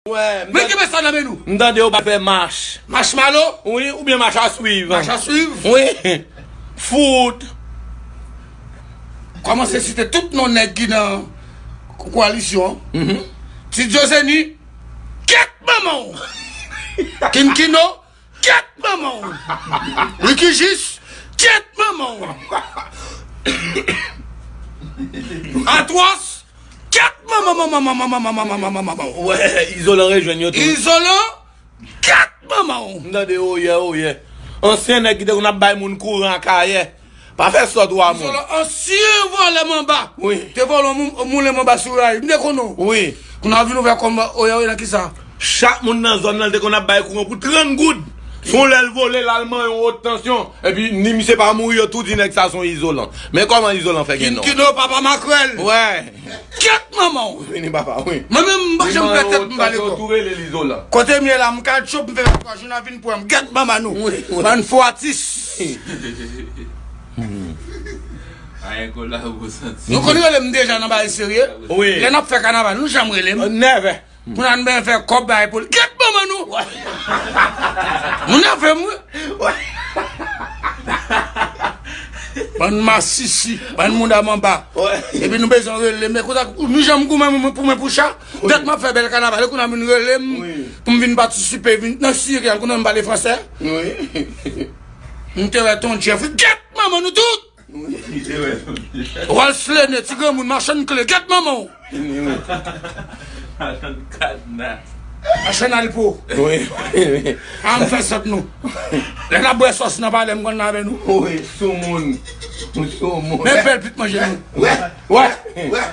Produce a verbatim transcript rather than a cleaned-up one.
Wè, m Men tande, ki mesaj nan men nou? M tande yo pral fè mach. Mach Malo? Wi, oubyen mach a swiv. Mach a swiv? Wi. Fout. Kòmanse site tout non nèg ki nan ko-, koalisyon. Mhm. Ti Djozeni, kèt manman w! Kinkino, kèt manman w! Ricky Jis, kèt manman w! Atwòs, kèt manman, manman, manman, manman, manman, manman, manman, manman. Wè, Izolan rejwenn yo tou. Izolan, kèt manman w! M tande oyè, oyè. Ansyen nèg ki te konn ap bay moun kouran Akayè. Pa fè sòt ou a moun. Izolan, ansyen vòlè manba. Wi. Te vòlè moun, moulen manba sou rayi. M te konnen w. Wi. Kounye a vin ouvè kòm oyè, oyè nan kisa? Chak moun nan zòn nan te konn ap bay kouran pou trant goud. Se yon lè l vole l al manyen yon wot tansyon. Epi ni misye pa mouri, yo tou di nèg sa se yon Izolan. Men kòman Izolan fè gen non? Kinkino, papa makrèl. Wè. Kèt manman w! Vini papa, wi. Mwen menm, m pa janm pè tèt m pale kò. Tou rele l Izolan. Kote m ye la, m ka tchop, m fè twa jou nan vin pran m. Kèt manman nou. Wi, wi. Bann fo atis. Ayen kolabo santi. Nou konn rele m deja nan bagay serye. Wi. Lè n ap fè kanaval, nou janm rele m. Never. Moun an ben fè kòb bay pou l. Kèt manman nou! Moun an fè m, wi. Bann masisi, bann moun a manba. Epi nou bezwen rele, men konsa, nou janm goumen pou mwen pou cha. Tèt m ap fè bèl kanaval, kounye a vin rele m, pou m vin patisipe, vin nan siryan, kounye a m pale fransè. M te wè Ton Jeff, kèt manman nou tout! Rolls Lene, ti granmoun, machann kle, gèt manman w! Machann kadna. Machann alpo. Wi. A m fè sant nou. Lè n ap bwè sòs nan palè, m konn nan avè nou. Wi, soumoun. Soumoun. Men bèl pit manje nou. Wè. Wè. Wè.